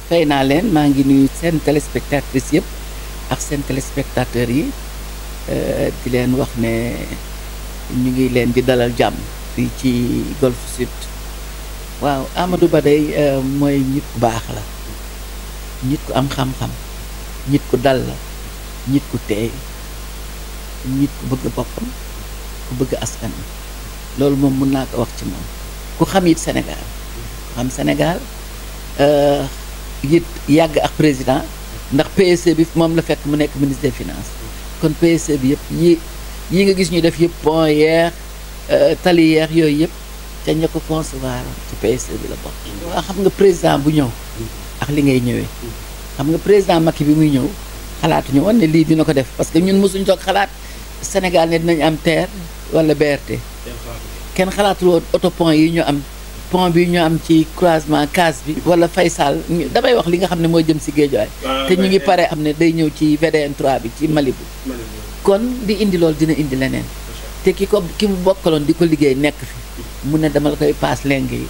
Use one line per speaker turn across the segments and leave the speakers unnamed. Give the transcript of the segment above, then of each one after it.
fay naa leen maa ngi nuyu seen téléspectatrices yëpp ak seen téléspectateurs yi di leen wax ne ñu ngi leen di dalal jàmm fii ci Golf Sud. waaw Amadou Ba day mooy nit ku baax la, nit ku am xam-xam, nit ku dal la, nit ku teey, nit ku bëgg boppam, ku bëgg askan wi loolu moom mun naa ko wax ci moom. ku xam it Sénégal ku xam Sénégal it yàgg ak président ndax PSE bi moom la fekk mu nekk ministre des finances kon PSE bi yëpp yi nga gis ñu def yëpp pont yeex tali yeex yooyu yëpp ca ña ko concevoir ci PSE bi la bokk. waa xam nga président bu ñëw ak li ngay ñëwee xam nga président Macky bi muy ñëw xalaatuñu woon ne lii dina ko def parce que ñun mosuñ toog xalaat Sénégal ne dinañ am TER wala BRT kenn xalaatul woon autopont yi ñu am pont bi ñu am ci croisement Case bi wala Faysal damay wax li nga xam ne moo jëm si Guédiawaye te ñu ngi pare am ne day ñëw ci VDN 3 bi ci Malibu kon di indi loolu dina indi leneen te ki mu bokkaloon di ko liggéey nekk fi mu ne dama la koy paas leng yi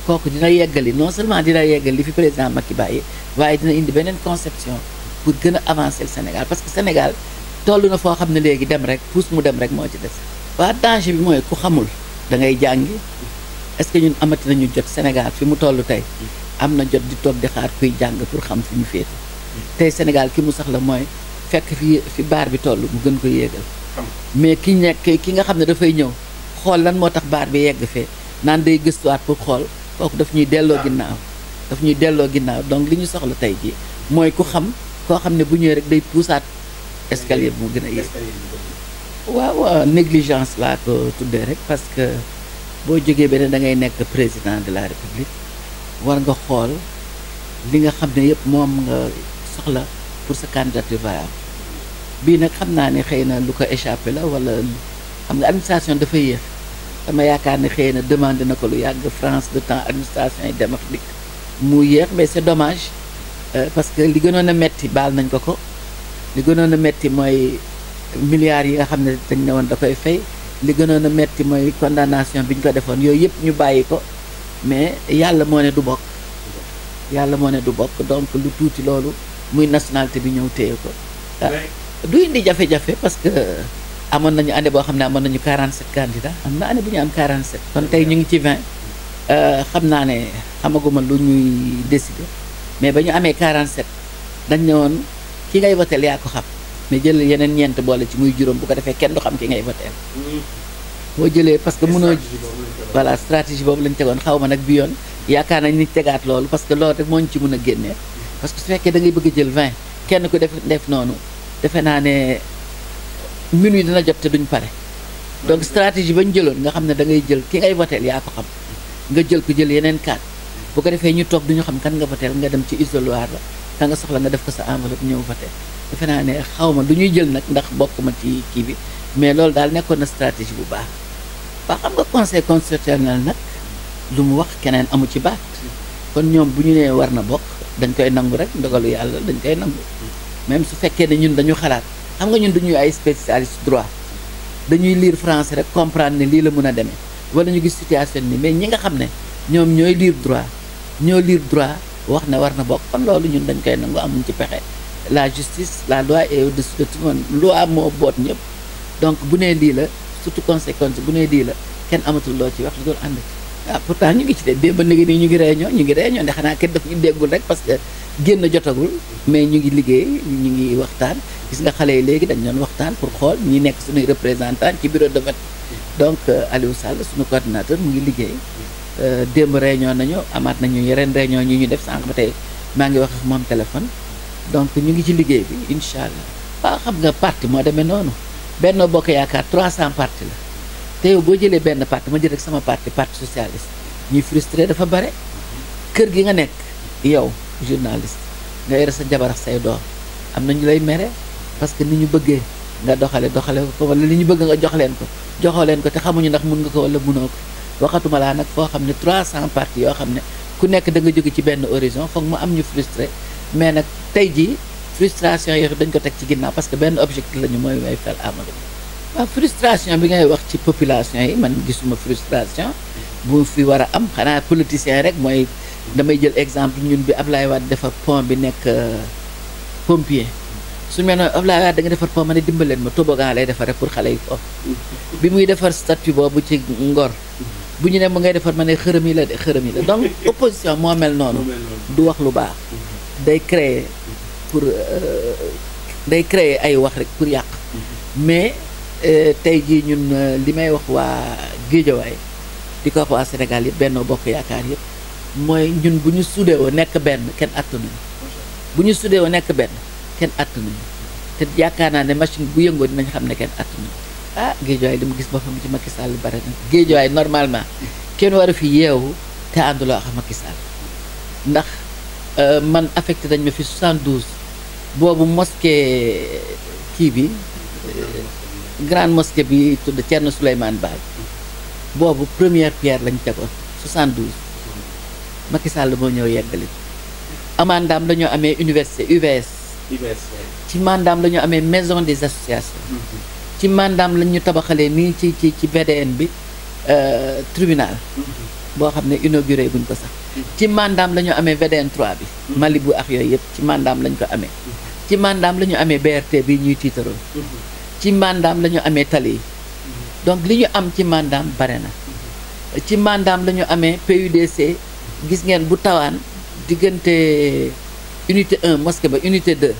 kooku dina yeggali non seulement dina yeggali li fi président Macky bàyyi waaye dina indi beneen conception pour gën a avancer le Sénégal parce que Sénégal toll na foo xam ne léegi dem rek pousse mu dem rek moo ci des. waa danger bi mooy ku xamul da ngay jàngi est-ce que ñun amati nañu jot Sénégal fi mu toll tey am na jot di toog di xaar kuy jàng pour xam fi ñu féete tey Sénégal ki mu soxla mooy fekk fi baar bi toll mu gën ko yéegal mais ki nga xam ne dafay ñëw xool lan moo tax baar bi yegg fee naan day gëstuwaat pour xool kooku daf ñuy delloo ginnaaw donc li ñu soxla tey ji mooy ku xam koo xam ne bu ñëwee rek day puusaat escalier bi mu gën a yéeg. waaw négligence laa ko tuddee rek parce que boo jógee beneen da ngay nekk président de la république war nga xool li nga xam ne yëpp moom nga soxla pour sa candidature viable bii nag xam naa ne xëy na lu ko échappé la wala xam nga administration dafa yéex dama yaakaar ne xëy na demandé na ko lu yàgg France de temps administration yi dem ak dikk mu yéex mais c'est dommage parce que li gënoon a metti baal nañ ko li gënoon a metti mooy milliards yi nga xam ne dañ ne woon da koy fay li gënoon a metti mooy condamnation bi ñu ko defoon yooyu yëpp ñu bàyyi ko mais yàlla moo ne du bokk donc lu tuuti loolu muy nationalité bi ñëw téye ko du indi jafe-jafe parce que amoon nañu année boo xam ne amoon nañu 47 candidats am na année bu ñu am 47 kon tey ñu ngi ci 20 xam naa ne xamaguma lu ñuy décider mais ba ñu amee 47 dañ ne woon ki ngay woteel yaa ko xam mais jël yeneen ñeent boole ci muy juróom bu ko defee kenn du xam ki ngay voteel boo jëlee parce que mënoo voilà stratégie boobu lañ tegoon xaw ma nag bi yoon yaakaar nañ ni tegaat loolu parce que loolu rek moo ñu ci mën a génnee parce que su fekkee da ngay bëgg a jël 20 kenn ku def noonu defe naa ne minuit dina jot te duñ pare donc stratégie ba ñu jëloon nga xam ne da ngay jël ki ngay voteel yaa ko xam nga jël ko jël yeneen 4 bu ko defee ñu toog duñu xam kan nga voteel nga dem ci isoloir la ka nga soxla nga def ko sa enveloppe ñëw voté defe naa ne xaw ma du ñuy jël nag ndax bokk ma ci kii bi mais loolu daal nekkoon na stratégie bu baax waa xam nga conseil constitutionnel nag lu mu wax keneen amu ci baat kon ñoom bu ñu nee war na bokk dañ koy nangu rek ndogalu yàlla dañ koy nangu même su fekkee ne ñun dañu xalaat xam nga ñun duñuy ay spécialiste droit dañuy lire français rek comprendre ne lii la mun a demee wala ñu gis situation ni mais ñi nga xam ne ñoom ñooy lire droit wax ne war na bokk kon loolu ñun dañ koy nangu amuñ ci pexe la justice la loi est au-dessus de tout le monde loi moo boot ñëpp donc bu nee lii la surtout conséquence bu nee lii la kenn amatul loo ci wax lu doon ànd ci pourtant ñu ngi ci de démb léegi nii ñu ngi réunion ne xanaa kenn daf ñu déggul rek parce que génn jotagul mais ñu ngi liggéey ñu ngi waxtaan gis nga xale yi léegi dañ doon waxtaan pour xool ñi nekk suñuy représentant ci bureau de vote donc Aliou Sall suñu coordinateur mu ngi liggéey démb réunion nañu amaat nañu yeneen réunion ñi ñu def sànq ba tey maa ngi wax ak moom téléphone donc ñu ngi ci liggéey bi incha allah. waaw xam nga parti moo demee noonu Benno Bokk Yaakaar 300 parti la te yow boo jëlee benn parti ma jël rek sama parti socialiste ñuy frustré dafa bare kër gi nga nekk yow journaliste nga yore sa jabar ak say doom am na ñu lay mere parce que ni ñu bëggee nga doxale ko wala li ñu bëgg nga joxoo leen ko te xamuñu ndax mun nga ko wala munoo ko waxatuma laa nag foo xam ne 300 partis yoo xam ne ku nekk da nga jóge ci benn horizon foog mu am ñu frustré mais nag tey jii frustration yooyu dañ ko teg ci ginnaaw parce que benn objectif la ñu mooy may fel Amadou waaw frustration bi ngay wax ci population yi man gisuma frustration bu fi war a am xanaa politicien rek mooy damay jël exemple ñun bi Ablaye Wade defar pont bi nekk pompier suñu mel noonu Ablaye Wade da nga defar pont ma ne dimbaleen ma toboggan lay defar rek pour xale yi foofu bi muy defar statue boobu ci Ngor bu ñu ne mu ngay defar ma ne xërëm yi la de xërëm yi la donc opposition moo mel noonu du wax lu baax day créer pour day créer ay wax rek pour yàq mais tey jii ñun li may wax waa Géejawaay di ko wax waa Sénégal yëpp Benno Bokk Yaakaar yëpp mooy ñun bu ñu sudewoo nekk benn kenn attanuñu bu ñu sudewoo nekk benn kenn attanuñu te yaakaar naa ne machine bu yëngoo dinañ xam ne kenn attanuñu ah Géejawaay li mu gis boppam ci Macky Sall bare na Géejawaay normalement kenn war a fi yeewu te ànduloo ak Macky Sall ndax man affecté dañ ma fi 72 boobu mosquée kii bi grande mosquée bi tudd Thierno Souleymane Baal boobu première pierre lañ tegoon 72 Macky Sall moo ñëw yeggali amandaam la ñu amee université UVS ci mandaam la ñu amee maison des associations ci mandaam lañ ñu tabaxalee nii ci VDN bi tribunal boo xam ne inauguré buñ ko sax ci mandaam la ñu amee VDN 3 bi Malibu ak yooyu yëpp ci mandaam lañ ko amee ci mandaam la ñu amee BRT bi ñuy tiitaroo ci mandaam la ñu amee tali yi donc li ñu am ci mandaam bare na ci mandaam la ñu amee PUDC gis ngeen bu tawaan diggante unité 1 mosquée ba unité 2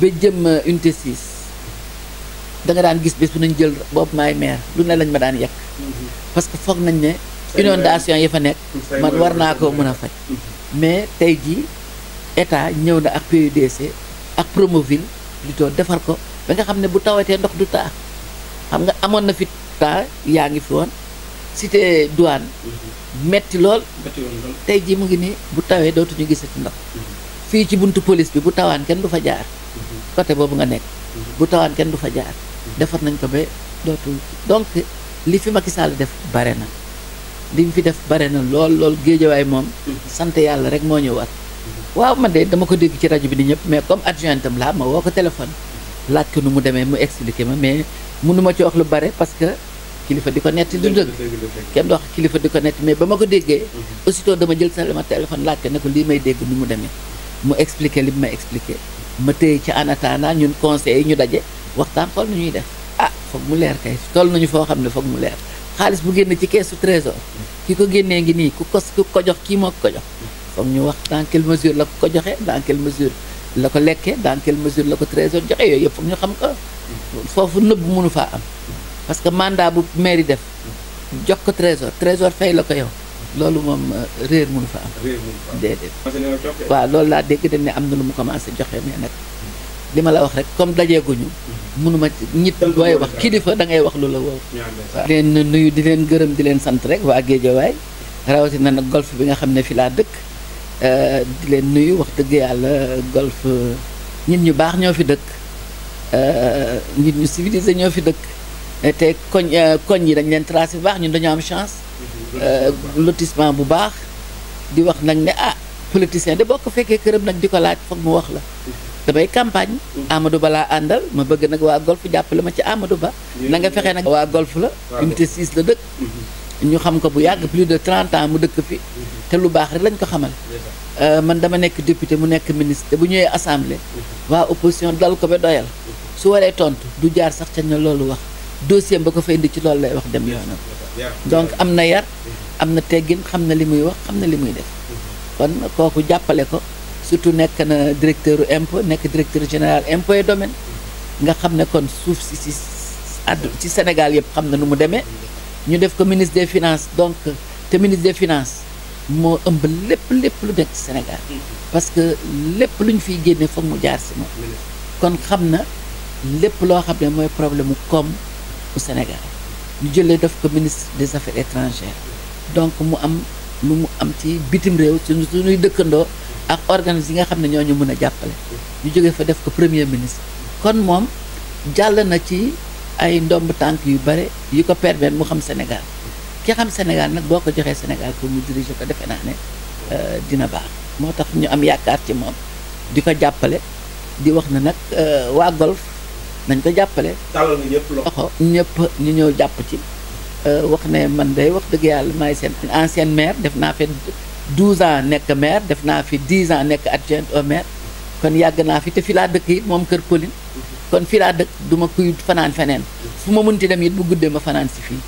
ba jëm unité 6 da nga daan gis bés bu nañ jël boobu maay maire lu ne lañ ma daan yekk parce que foog nañ ne inondation yi fa nekk man war naa ko mën a faj mais tey jii état ñëw na ak PUDC ak Promoville plutôt defar ko ba nga xam ne bu tawatee ndox du taa xam nga amoon na fi taa yaa ngi fi woon cité douane metti lool tey jii mu ngi nii bu tawee dootuñu gisati ndox fii ci buntu police bi bu tawaan kenn du fa jaar côté boobu nga nekk bu tawaan kenn du fa jaar defar nañ ko ba dootul donc li fi Macky Sall def bare na li mu fi def bare na lool Géejawaay moom sant yàlla rek moo ñu war waaw man de dama ko dégg ci rajo bi ni ñëpp mais comme adjointam laa ma woo ko téléphone laaj ko nu mu demee mu expliqué ma mais mënuma ci wax lu bare parce que kilifa di ko netti du dëgg kenn du wax kilifa di ko netti mais ba ma ko déggee aussitôt dama jël sama téléphone laaj ko ne ko lii may dégg nu mu demee mu expliqué li mu may expliqué ma téye ci en attendant ñun conseil yi ñu daje waxtaan xool nu ñuy def ah foog mu leer kay toll nañu foo xam ne foog mu leer xaalis bu génn ci keesu trésor ki ko génnee ngi nii ku ko jox kii moo ko jox foog ñu wax dans quelle mesure la ko joxe dans quelle mesure la ko lekkee dans quelle mesure la ko trésor joxe yooyu yëpp foog ñu xam ko foofu nëbb mënu faa am parce que mandat bu mairie def jox ko trésor fay la ko yow loolu moom réer mënu fa am déedéet waaw loolu laa dégg dañ ne am na lu mu commencé joxe mais nag li ma la wax rek comme dajeeguñu mënuma ñit booy wax kilifa da ngay wax lu la wow waaw di leen nuyu di leen gërëm di leen sant rek waa Géejawaay rawatina nag golf bi nga xam ne fi laa dëkk di leen nuyu wax dëgg yàlla golf nit ñu baax ñoo fi dëkk nit ñu civilisé ñoo fi dëkk te koñ yi dañ leen tracé bu baax ñun dañoo am chance lotissement bu baax di wax nag ne ah politicien de boo ko fekkee këram nag di ko laaj foog mu wax la damay campagne Amadou Ba laa àndal ma bëgg nag waa golf jàppale ma ci Amadou Ba na nga fexe nag waa golf la unité 6 la dëkk ñu xam ko bu yàgg plus de 30 ans mu dëkk fi te lu baax rek lañ ko xamal man dama nekk député mu nekk ministre te bu ñëwee assemblée waa opposition dal ko ba doyal su waree tontu du jaar sax ca ne loolu wax dossier ba ko fa indi ci loolu lay wax dem yoonam donc am na yar am na teggin xam na li muy wax xam na li muy def kon kooku jàppale ko surtout nekk na directeur impôt nekk directeur général impôt et domaine nga xam ne kon suuf si ci Sénégal yëpp xam na nu mu demee ñu def ko ministre des finances donc te ministre des finances moo ëmb lépp lu nekk ci Sénégal parce que lépp lu ñu fiy génne foog mu jaar si moom kon xam na lépp loo xam ne mooy problème mu koom bu Sénégal ñu jëlee def ko ministre des affaires étrangères donc mu am lu mu am ci bitim réew suñuy dëkkandoo ak organismes yi nga xam ne ñoo ñu mën a jàppale ñu jógee fa def ko premier ministre kon moom jàll na ci ay ndomb tànk yu bare yu ko permettre mu xam Sénégal ki xam Sénégal nag boo ko joxee Sénégal pour mu diriger ko defe naa ne dina baax moo tax ñu am yaakaar ci moom di ko jàppale di wax na nag waa golf nañ ko jàppale loxo ñëpp ñu ñëw jàpp ci wax ne man day wax dëgg yàlla maay seen ancienne maire def naa fee 12 ans nekk maire def naa fi 10 ans nekk adjoint au maire kon yàgg naa fi te fi laa dëkk it moom kër Pauline kon fi laa dëkk du ma kuy fanaan feneen fu ma munti dem it bu guddee ma fanaan si fii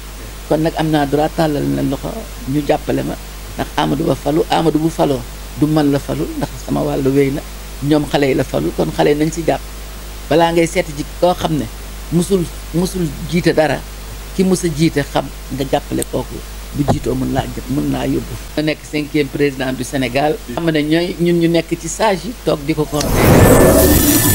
kon nag am naa droit tàllal na loxo ñu jàppale ma ndax Amadou Ba falu Amadou bu faloo du man la falu ndax sama wàllu wéy na ñoom xale yi la falu kon xale yi nañ si jàpp balaa ngay seeti ji koo xam ne musul jiite dara ki mus a jiite xam nga jàppale kooku bu jiitoo mun laa yóbbu. ma nekk 5e président du Sénégal. xam ne ñun ñu nekk ci sage yi toog di ko coordonner.